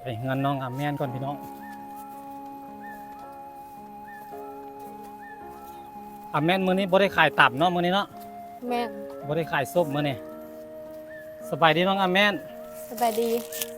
ໄປເຮືອນນ້ອງອາແມນກ່ອນພີ່ນ້ອງ. ອາແມນ ມື້ນີ້ບໍ່ໄດ້ຂາຍຕຳເນາະ ມື້ນີ້ເນາະ. ແມ່ນ. ບໍ່ໄດ້ຂາຍສົ້ມມື້ນີ້. ສະບາຍດີນ້ອງອາແມນ. ສະບາຍດີ.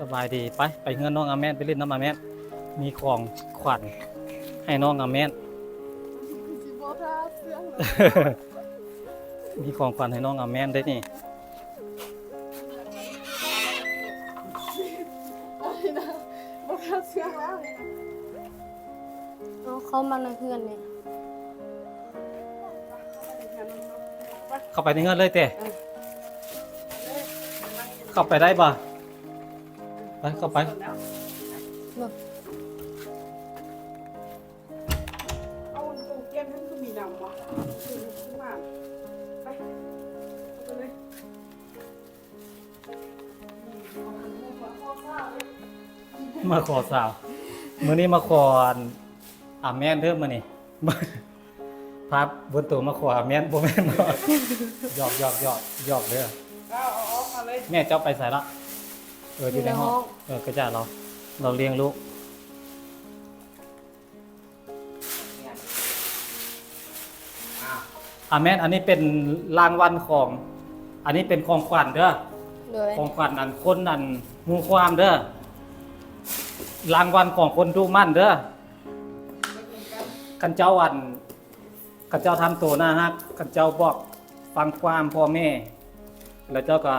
ສະບາຍດີ. ໄປ ໄປເຮືອນນ້ອງອາແມນ ໄປຫຼິ້ນນຳອາແມນ. ມີຂອງຂວັນໃຫ້ນ້ອງອາແມນ. ມີຂອງຂວັນໃຫ້ນ້ອງອາແມນເດ້ນີ້. ບໍ່ເຂົ້າເຊື່ອງແລ້ວນີ້ນະ. ເອົາເຂົ້າມາໃນເຮືອນນີ້. ເຂົ້າໄປໃນເຮືອນເລີຍເຕະ? ເອີ. ເຂົ້າໄປໄດ້ບໍ່? ໄປ ເຂົ້າໄປ. ເອົາອັນໂຕກຽມຫັ້ນຄືມີນ້ຳວະ? ເອີ ຂຶ້ນມາ. ໄປ ເຂົ້າໄປເລີຍ. ມາຂໍສາວ. ມື້ນີ້ມາຂໍອັນ ອາແມນເດີມື້ນີ້. ພາບຸນໂຕມາຂໍອາແມນ ບໍ່ແມ່ນເນາະ. ຢອກ ຢອກ ຢອກ ຢອກເດີ. ເອົາ ເອົາອອກມາເລີຍ. ແມ່ເຈົ້າໄປໃສລະ? ເອີ ຢູ່ໃນຫ້ອງ. ເອີ ກະຈາລາວ ລາວລ້ຽງລູກ. ອາແມນ ອັນນີ້ເປັນລາງວັນຂອງ ອັນນີ້ເປັນຂອງຂວັນເດີ. ໂດຍ. ຂອງຂວັນອັນຄົນອັນຮູ້ຄວາມເດີ. ລາງວັນຂອງຄົນດຸໝັ່ນເດີ. ຄັນເຈົ້າອັນ ຄັນເຈົ້າທຳໂຕໜ້າຮັກ ຄັນເຈົ້າບອກຟັງຄວາມພໍ່ແມ່ ແລ້ວເຈົ້າກໍ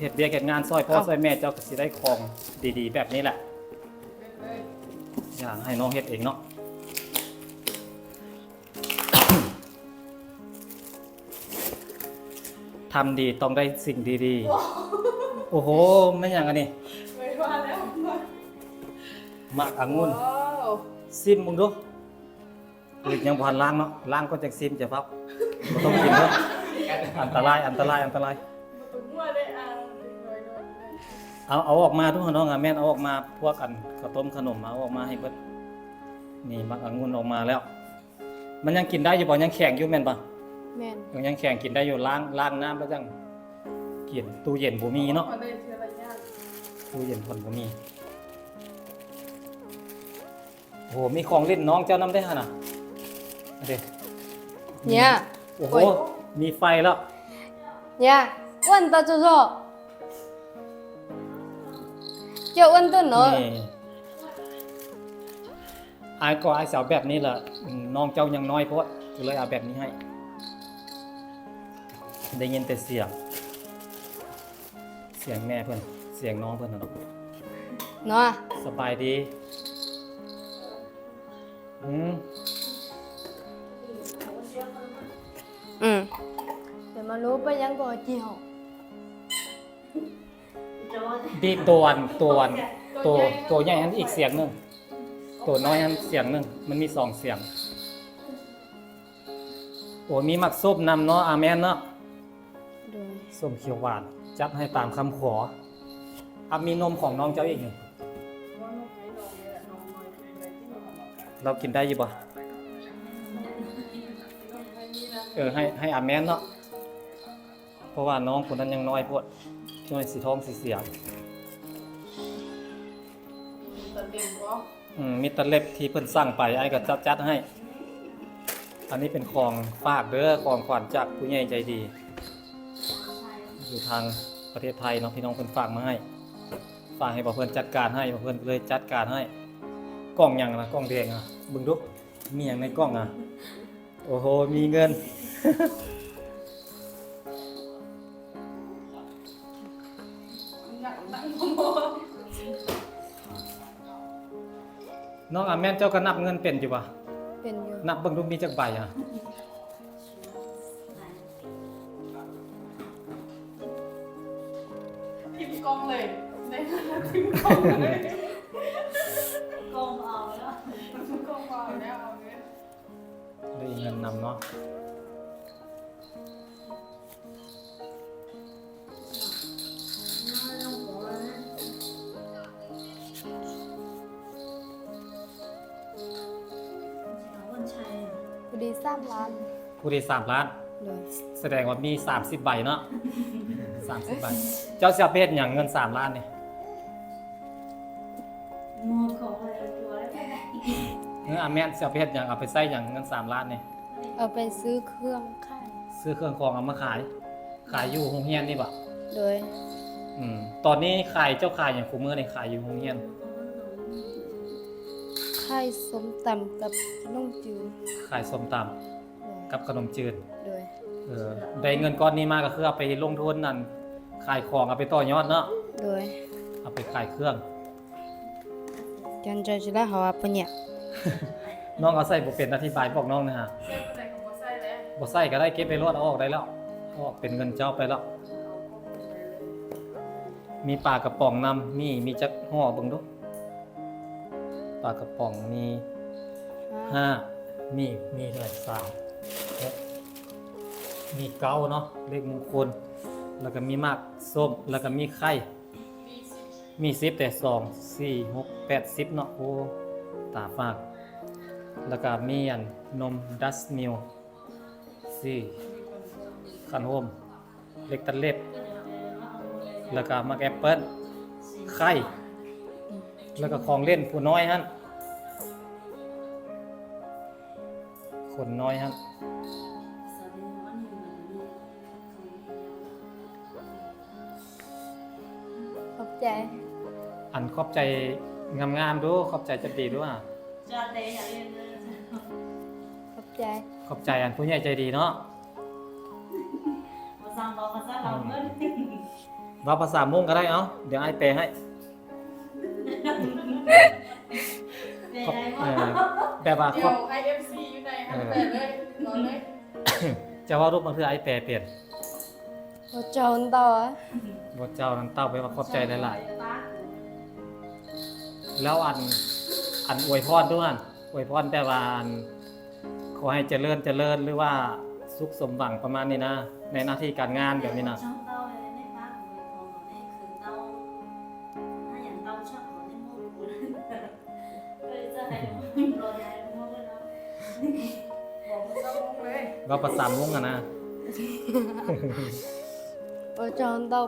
ເຮັດວຽກເຮັດງານຊ່ອຍພໍ່ ເອົ້າ ຊ່ອຍແມ່ ເຈົ້າກໍຊິໄດ້ຂອງດີໆແບບນີ້ແຫຼະ. ຢ່າໃຫ້ນ້ອງເຮັດເອງເນາະ. ທຳດີຕ້ອງໄດ້ສິ່ງດີໆ. ໂອ້ໂຫ ແມ່ນຫຍັງອັນນີ້? ເອີ ວ່າແລ້ວ ໝາກອະງຸ່ນ. ວ້າວ ຊີມເບິ່ງດູ. ເອີ ຍັງບໍ່ທັນລ້າງເນາະ ລ້າງກ່ອນຈັ່ງຊີມ ຢ່າຟ້າວ ບໍ່ຕ້ອງກິນເດີ. ອັນຕະລາຍ ອັນຕະລາຍ ອັນຕະລາຍ. ບໍ່ຕ້ອງຫົວເດ້ ອ່າ ເອົາ ເອົາອອກມາດູ ນ້ອງອາແມນ ເອົາອອກມາ ພວກອັນເຂົ້າຕົ້ມຂະໜົມ ເອົາອອກມາໃຫ້ເບິດ. ນີ້ ໝາກອະງຸ່ນອອກມາແລ້ວ. ມັນຍັງກິນໄດ້ຢູ່ບໍ່? ຍັງແຂງຢູ່ແມ່ນບໍ່? ແມ່ນ. ເອີ ຍັງແຂງ ກິນໄດ້ຢູ່. ລ້າງ ລ້າງນ້ຳແລ້ວຈັ່ງກິນ. ຕູ້ເຢັນບໍ່ມີເນາະ. ຕູ້ເຢັນເພິ່ນບໍ່ມີ. ໂອ້ໂຫ ມີຂອງຫຼິ້ນນ້ອງເຈົ້ານຳເດ້ຫັ້ນນະ. ເດ້ ເນຍ. ໂອ້ໂຫ ໂອ້ຍ ມີໄຟແລ້ວ. ເນຍ ອ້ວນຕາຈຸໂຊ ເຈົ້າອ້ວນຕົນເນາະ. ນີ້ ອ້າຍກໍອ້າຍຊິເອົາແບບນີ້ລະ ນ້ອງເຈົ້າຍັງນ້ອຍໂພດ ກໍເລີຍເອົາແບບນີ້ໃຫ້. ໄດ້ຍິນແຕ່ສຽງ ສຽງແມ່ເພິ່ນ ສຽງນ້ອງເພິ່ນຫັ້ນເນາະ ເນາະ. ສະບາຍດີ. ອືມ ອືມ ດຽວມາຮູ້ໄປຍັງກໍຈີ່ເຮົາ. ດີ ໂຕອັນ ໂຕອັນ ໂຕ ໂຕໃຫຍ່ຫັ້ນອີກສຽງໜຶ່ງ ໂຕນ້ອຍຫັ້ນສຽງໜຶ່ງ ມັນມີສອງສຽງ. ໂອ້ ມີໝາກສົ້ມນຳເນາະ ອາແມນເນາະ. ໂດຍ. ສົ້ມຂຽວຫວານ ຈັດໃຫ້ຕາມຄຳຂໍ. ອາ ມີນົມຂອງນ້ອງເຈົ້າອີກນີ້ ລາວກິນໄດ້ຢູ່ບໍ່? ເອີ ໃຫ້ ໃຫ້ອາແມນເນາະ. ເພາະວ່ານ້ອງຜູ້ນັ້ນຍັງນ້ອຍໂພດ ນ້ອຍ ຊິທ້ອງຊິເສຍ. ອືມ ມີແຕ່ເລັບທີ່ເພິ່ນສັ່ງໄປ ອ້າຍກໍຈັດ ຈັດໃຫ້. ອັນນີ້ເປັນຂອງຝາກເດີ ຂອງຂວັນຈາກຜູ້ໃຫຍ່ໃຈດີ ຢູ່ທາງປະເທດໄທເນາະ ພີ່ນ້ອງເພິ່ນຝາກມາໃຫ້. ຝາກໃຫ້ບ່າວເພິ່ນຈັດການໃຫ້ ບ່າວເພິ່ນກໍເລີຍຈັດການໃຫ້. ກ່ອງຫຍັງນະ? ກ່ອງແດງອະ ເບິ່ງດູ ມີຫຍັງໃນກ່ອງອະ? ໂອ້ໂຫ ມີເງິນ. ນ້ອງອາແມນ ເຈົ້າກໍນັບເງິນເປັນຢູ່ບໍ່? ເປັນຢູ່. ນັບເບິ່ງດູ ມີຈັກໃບອະ? ຖິ້ມກ່ອງເລີຍ ໃນນັ້ນນະ ຖິ້ມກ່ອງເລີຍ. ກ່ອງເອົາແລ້ວ ກ່ອງເອົາແລ້ວ ເອົາເງິນ. ໄດ້ເງິນນຳເນາະ. ຜູ້ດີສາມລ້ານ. ຜູ້ດີສາມລ້ານ. ໂດຍ. ສະແດງວ່າມີສາມສິບໃບເນາະ ສາມສິບໃບ. ເຈົ້າຊິເອົາໄປເຮັດຫຍັງເງິນສາມລ້ານນີ້? ເອີ ອາແມ່ນ ຊິເອົາໄປເຮັດຫຍັງ? ເອົາໄປໃຊ້ຫຍັງເງິນສາມລ້ານນີ້? ເອົາໄປຊື້ເຄື່ອງຂາຍ. ຊື້ເຄື່ອງຂອງເອົາມາຂາຍ? ຂາຍຢູ່ໂຮງຮຽນນີ້ບໍ? ໂດຍ. ອືມ ຕອນນີ້ຂາຍ ເຈົ້າຂາຍຫຍັງຄູ່ມື້ນີ້? ຂາຍຢູ່ໂຮງຮຽນ ຂາຍສົ້ມຕຳກັບຂະໜົມຈືນ. ຂາຍສົ້ມຕຳ ໂດຍ ກັບຂະໜົມຈືນ. ໂດຍ. ເອີ ໄດ້ເງິນກ້ອນນີ້ມາກໍຄືເອົາໄປລົງທຶນນັ້ນ ຂາຍຂອງ ເອົາໄປຕໍ່ຍອດເນາະ. ໂດຍ. ເອົາໄປຂາຍເຄື່ອງ. ຈັນເຈົ້າຊິລະເຮົາວ່າປະຫຍັດ. ນ້ອງເອົາໃສ່ບໍ່ເປັນ ອະທິບາຍບອກນ້ອງແດ່ຫາ. ບໍ່ໃສ່ກໍໄດ້ ເກັບໄປໂລດ ເອົາອອກໄດ້ແລ້ວ ເອົາອອກເປັນເງິນເຈົ້າໄປແລ້ວ. ມີປາກະປ໋ອງນຳ ມີ ມີຈັກຫໍ່ເບິ່ງດູ. ປາກະປ໋ອງມີຫ້າ ມີ ມີເທົ່າໃດ? ສາມ ຫົກ ມີເກົ້າເນາະ ເລກມຸງຄຸນ ແລ້ວກໍມີໝາກສົ້ມ ແລ້ວກໍມີໄຂ່ ມີສິບ ແຕ່ສອງ ສີ່ ຫົກ ແປດ ສິບເນາະ. ໂອ້ ຕາຝາດ. ແລ້ວກໍມີອັນນົມດັດມິວ ສີ່ ຄັນໂຮມ ເຫຼັກຕັດເລັບ ແລ້ວກໍໝາກແອັບເປິ້ນ ໄຂ່ ແລ້ວກໍຂອງຫຼິ້ນຜູ້ນ້ອຍຫັ້ນ ຄົນນ້ອຍຫັ້ນ. ຂອບໃຈ. ອັນຂອບໃຈງາມໆດູ ຂອບໃຈຈັກທີດູ. ຂອບໃຈ ຂອບໃຈອັນຜູ້ໃຫຍ່ໃຈດີເນາະ. ເວົ້າພາສາມົ້ງກໍໄດ້ ເອົາ ດຽວອ້າຍແປໃຫ້. ແປໄດ້ບໍ່? ເອີ ແບບວ່າ ດຽວໃຫ້ເອັຟຊີຢູ່ໃນຫັ້ນແປເລີຍ ເວົ້າເລີຍ. ເຈົ້າເວົ້າລູກ ບາງເທື່ອອ້າຍແປເປັນ. ພະເຈົ້ານັ້ນເຕົ້າ ພະເຈົ້ານັ້ນເຕົ້າ ແປວ່າຂອບໃຈຫຼາຍໆ. ແລ້ວອັນ ອັນອວຍພອນດູຫັ້ນ ອວຍພອນແປວ່າອັນ ຂໍໃຫ້ຈະເລີນ ຈະເລີນ ຫຼືວ່າສຸກສົມຫວັງປະມານນີ້ນະ ໃນໜ້າທີ່ການງານແບບນີ້ນະ. ເວົ້າພາສາມົ້ງຫັ້ນນະ. ພະເຈົ້ານັ້ນເຕົ້າ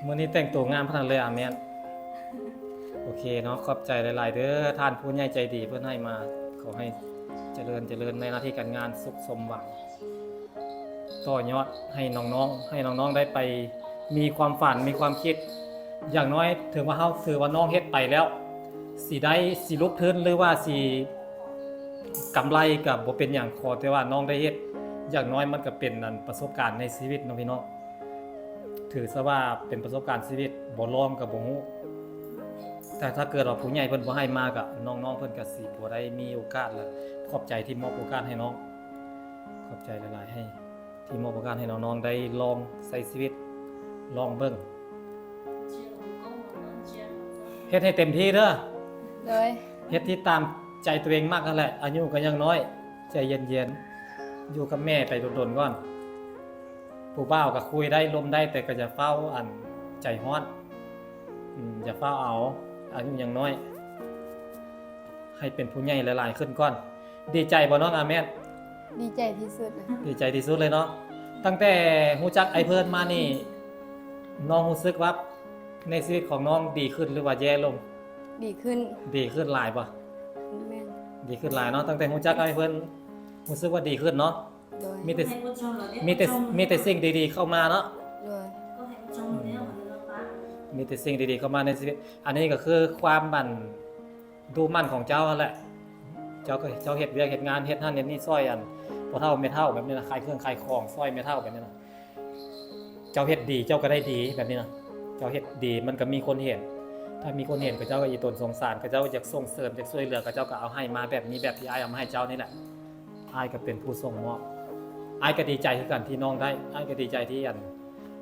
ມື້ນີ້ແຕ່ງໂຕງາມຂະໜາດເລີຍອາແມ່ນ. ໂອເຄເນາະ ຂອບໃຈຫຼາຍໆເດີ ທ່ານຜູ້ໃຫຍ່ໃຈດີເພິ່ນໃຫ້ມາ ຂໍໃຫ້ຈະເລີນ ຈະເລີນໃນໜ້າທີ່ການງານ ສຸກສົມຫວັງ ຕໍ່ຍອດໃຫ້ນ້ອງໆ ໃຫ້ນ້ອງໆໄດ້ໄປມີຄວາມຝັນ ມີຄວາມຄິດ ຢ່າງໜ້ອຍເຖິງວ່າເຮົາຖືວ່ານ້ອງເຮັດໄປແລ້ວ ຊິໄດ້ ຊິຫຼຸບທຶນ ຫຼືວ່າຊິກຳໄລກໍບໍ່ເປັນຫຍັງ ຂໍແຕ່ວ່ານ້ອງໄດ້ເຮັດ ຢ່າງໜ້ອຍມັນກໍເປັນອັນປະສົບການໃນຊີວິດເນາະພີ່ນ້ອງ. ຖືຊະວ່າເປັນປະສົບການຊີວິດ ບໍ່ລອງກໍບໍ່ຮູ້. ແຕ່ຖ້າເກີດວ່າຜູ້ໃຫຍ່ເພິ່ນບໍ່ໃຫ້ມາ ກໍນ້ອງໆເພິ່ນກໍຊິບໍ່ໄດ້ມີໂອກາດ. ແລະຂອບໃຈທີ່ມອບໂອກາດໃຫ້ນ້ອງ ຂອບໃຈຫຼາຍໆ ໃຫ້ ທີ່ມອບໂອກາດໃຫ້ນ້ອງໆໄດ້ລອງໃຊ້ຊີວິດ ລອງເບິ່ງ ເຮັດໃຫ້ເຕັມທີ່ເດີ. ໂດຍ. ເຮັດທີ່ຕາມໃຈຕົວເອງມັກຫັ້ນແຫຼະ ອາຍຸກໍຍັງນ້ອຍ ໃຈເຢັນໆ ຢູ່ກັບແມ່ໄປດົນໆກ່ອນ. ຜູ້ບ່າວກໍຄຸຍໄດ້ລົມໄດ້ ແຕ່ກໍຢ່າຟ້າວອັນໃຈຮ້ອນ ອືມ ຢ່າຟ້າວເອົາ ອາຍຸຍັງນ້ອຍ ໃຫ້ເປັນຜູ້ໃຫຍ່ຫຼາຍໆຂຶ້ນກ່ອນ. ດີໃຈບໍ່ນ້ອງອາແມນ? ດີໃຈທີ່ສຸດ. ດີໃຈທີ່ສຸດເລີຍເນາະ. ຕັ້ງແຕ່ຮູ້ຈັກອ້າຍເພິ່ນມານີ້ ນ້ອງຮູ້ສຶກວ່າໃນຊີວິດຂອງນ້ອງດີຂຶ້ນ ຫຼືວ່າແຍ່ລົງ? ດີຂຶ້ນ. ດີຂຶ້ນຫຼາຍບໍ່? ແມ່ນ. ດີຂຶ້ນຫຼາຍເນາະ ຕັ້ງແຕ່ຮູ້ຈັກອ້າຍເພິ່ນ ຮູ້ສຶກວ່າດີຂຶ້ນເນາະ. ໂດຍ. ມີແຕ່ ມີແຕ່ ມີແຕ່ສິ່ງດີໆເຂົ້າມາເນາະ. ໂດຍ. ອືມ ມີແຕ່ສິ່ງດີໆເຂົ້າມາໃນຊີວິດ. ອັນນີ້ກໍຄືຄວາມ ອັນ ດຸໝັ່ນຂອງເຈົ້າຫັ້ນແຫຼະ ເຈົ້າກໍ ເຈົ້າເຮັດວຽກເຮັດງານ ເຮັດຫັ້ນເຮັດນີ້ຊ່ອຍ ອັນ ພໍ່ເຖົ້າແມ່ເຖົ້າແບບນີ້ນະ ຂາຍເຄື່ອງຂາຍຂອງຊ່ອຍແມ່ເຖົ້າແບບນີ້ນະ. ເຈົ້າເຮັດດີເຈົ້າກໍໄດ້ດີແບບນີ້ນະ ເຈົ້າເຮັດດີມັນກໍມີຄົນເຫັນ ຖ້າມີຄົນເຫັນເຂົາເຈົ້າກໍອີຕົນສົງສານ ເຂົາເຈົ້າຢາກສົ່ງເສີມ ຢາກຊ່ວຍເຫຼືອ ເຂົາເຈົ້າກໍເອົາໃຫ້ມາແບບນີ້ ແບບທີ່ອ້າຍເອົາມາໃຫ້ເຈົ້ານີ້ແຫຼະ. ອ້າຍກໍເປັນຜູ້ສົ່ງມອບ ອ້າຍກໍດີໃຈຄືກັນທີ່ນ້ອງໄດ້ ອ້າຍກໍດີໃຈທີ່ ອັນ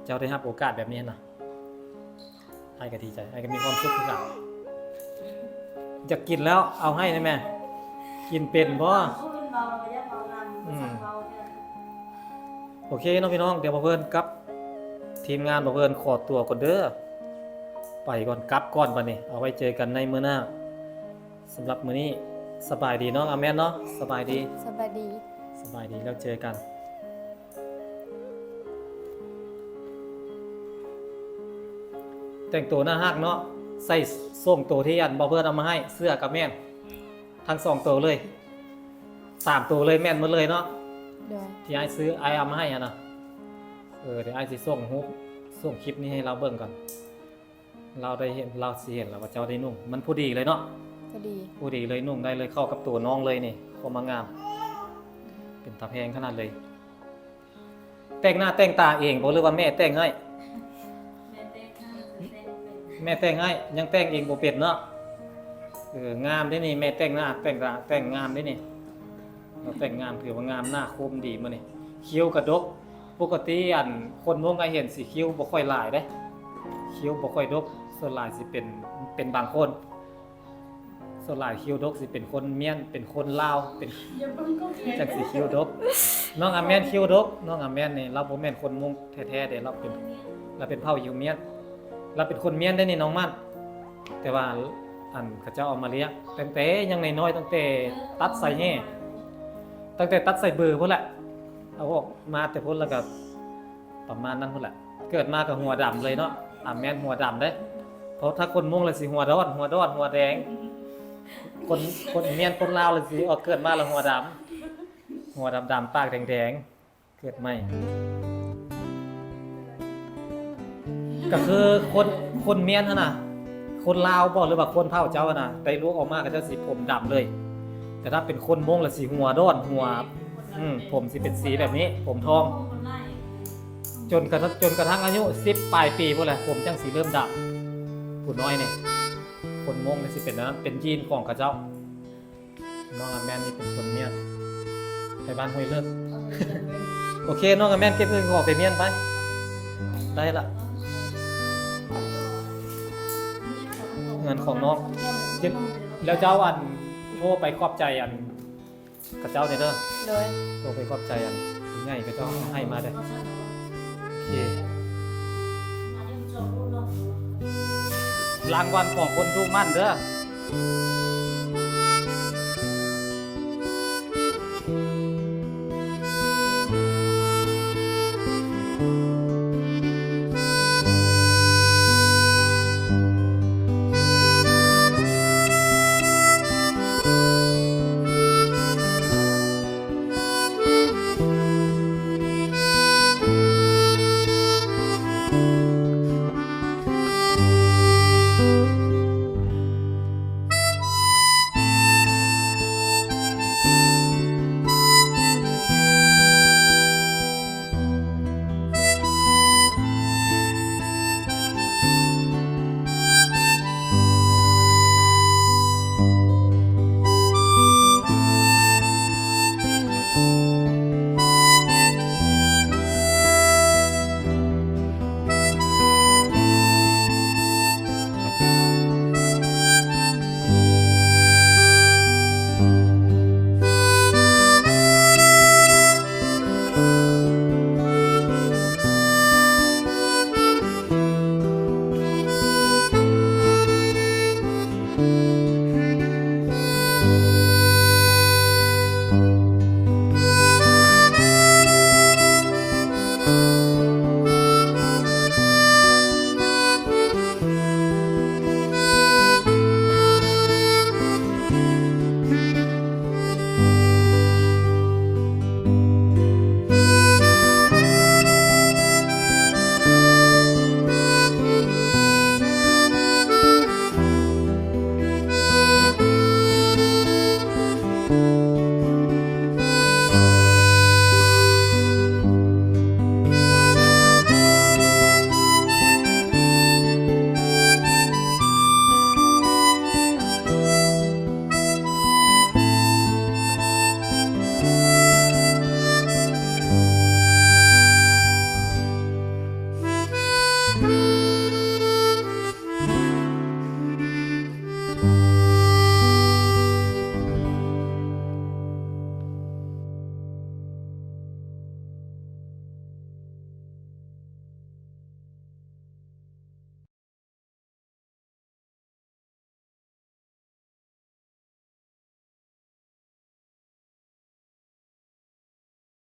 ເຈົ້າໄດ້ຮັບໂອກາດແບບນີ້ນະ. ອ້າຍກໍດີໃຈ ອ້າຍກໍມີຄວາມສຸກຄືກັນ. ຢາກກິນແລ້ວ ເອົາໃຫ້ໄດ້ແມ່. ກິນເປັນບໍ່? ອືມ ໂອເຄເນາະພີ່ນ້ອງ ດຽວບ່າວເພິ່ນກັບທີມງານບ່າວເພິ່ນຂໍຕົວກ່ອນເດີ ໄປກ່ອນ ກັບກ່ອນບັດນີ້ ເອົາໄວ້ເຈີກັນໃນມື້ໜ້າ. ສຳລັບມື້ນີ້ ສະບາຍດີເນາະອາແມນເນາະ. ສະບາຍດີ. ສະບາຍດີ. ສະບາຍດີ ແລ້ວເຈີກັນ. ແຕ່ງໂຕໜ້າຮັກເນາະ ໃສ່ໂສ້ງໂຕທີ່ອັນບໍ່ເພິ່ນເອົາມາໃຫ້ ເສື້ອກໍແມ່ນ ທັງສອງໂຕເລີຍ ສາມໂຕເລີຍ ແມ່ນໝົດເລີຍເນາະ. ໂດຍ ທີ່ອ້າຍຊື້ ອ້າຍເອົາມາໃຫ້ຫັ້ນນະ. ເອີ ດຽວອ້າຍຊິສົ່ງຮູບ ສົ່ງຄລິບນີ້ໃຫ້ລາວເບິ່ງກ່ອນ. ລາວໄດ້ເຫັນ ລາວຊິເຫັນແລ້ວວ່າເຈົ້າໄດ້ນຸ່ງ ມັນພໍດີເລີຍເນາະ. ພໍດີ ພໍດີເລີຍ ນຸ່ງໄດ້ເລີຍ ເຂົ້າກັບໂຕນ້ອງເລີຍນີ້ ຄວາມມາງາມ ເປັນຕາແພງຂະໜາດເລີຍ. ແຕ່ງໜ້າແຕ່ງຕາເອງບໍ່ ຫຼືວ່າແມ່ແຕ່ງໃຫ້? ແມ່ແຕ່ງໃຫ້ ຍັງແຕ່ງເອງບໍ່ເປັນເນາະ. ເອີ ງາມເດ້ນີ້ ແມ່ແຕ່ງໜ້າແຕ່ງຕາ ແຕ່ງງາມເດ້ນີ້ ລາວແຕ່ງງາມ ຖືວ່າງາມ ໜ້າຄົມດີມື້ນີ້ ຄິ້ວກະດົກ. ປົກກະຕິອັນຄົນມົ້ງອ້າຍເຫັນຊິຄິ້ວບໍ່ຄ່ອຍຫຼາຍເດ້ ຄິ້ວບໍ່ຄ່ອຍດົກ ສ່ວນຫຼາຍຊິເປັນ ເປັນບາງຄົນ. ສ່ວນຫຼາຍຄິ້ວດົກຊິເປັນຄົນມ້ຽນ ເປັນຄົນລາວ ເປັນ ຈັ່ງຊິຄິ້ວດົກ. ນ້ອງອາແມນຄິ້ວດົກ ນ້ອງອາແມນນີ້ລາວບໍ່ແມ່ນຄົນມົ້ງແທ້ໆເດ້ ລາວເປັນ ລາວເປັນເຜົ່າຢູ່ມ້ຽນ ລາວເປັນຄົນມ້ຽນໄດ໋ນີ້ນ້ອງມັນ. ແຕ່ວ່າອັນເຂົາເຈົ້າເອົາມາລ້ຽງຕັ້ງແຕ່ຍັງນ້ອຍໆ ຕັ້ງແຕ່ຕັດສາຍແຮ່ ຕັ້ງແຕ່ຕັດສາຍເບີພຸ້ນແຫຼະ ເອົາອອກມາແຕ່ພຸ້ນ ແລ້ວກໍປະມານນັ້ນພຸ້ນແຫຼະ. ເກີດມາກໍຫົວດຳເລີຍເນາະ ອາແມນຫົວດຳເດ້ ເພາະຖ້າຄົນມົ້ງລະຊິຫົວດ້ອນ ຫົວດ້ອນ ຫົວແດງ. ຄົນ ຄົນມ້ຽນ ຄົນລາວລະຊິອອກເກີດມາລະຫົວດຳ ຫົວດຳໆ ປາກແດງໆ ເກີດໃໝ່. ກໍຄືຄົນ ຄົນມ້ຽນຫັ້ນນະ ຄົນລາວບໍ ຫຼືວ່າຄົນເຜົ່າເຈົ້າຫັ້ນນະ ໄດ້ລູກອອກມາເຂົາເຈົ້າຊິຜົມດຳເລີຍ. ແຕ່ຖ້າເປັນຄົນມົ້ງລະຊິຫົວດ້ອນ ຫົວ ອືມ ຜົມຊິເປັນສີແບບນີ້ ຜົມທອງ ຈົນກະ ຈົນກະທັ່ງອາຍຸສິບປາຍປີພຸ້ນແຫຼະ ຜົມຈັ່ງຊິເລີ່ມດຳ. ຜູ້ນ້ອຍນີ້ ຄົນມົ້ງນີ້ຊິເປັນແນວນັ້ນ ເປັນຢີນຂອງເຂົາເຈົ້າ. ນ້ອງອາແມນນີ້ເປັນຄົນມ້ຽນ ໄທບ້ານຫ້ວຍເລິກ. ໂອເຄ ນ້ອງອາແມນເກັບເຄື່ອງຂອງໄປມ້ຽນໄປ ໄດ້ລະ ເງິນຂອງນ້ອງ. ແລ້ວເຈົ້າອັນໂທໄປຂອບໃຈອັນ ເຂົາເຈົ້າແດ່ເດີ. ໂດຍ ໂທໄປຂອບໃຈອັນຜູ້ໃຫຍ່ເຂົາເຈົ້າໃຫ້ມາເດີ. ໂອເຄ ລາງວັນຂອງຄົນດຸໝັ່ນເດີ.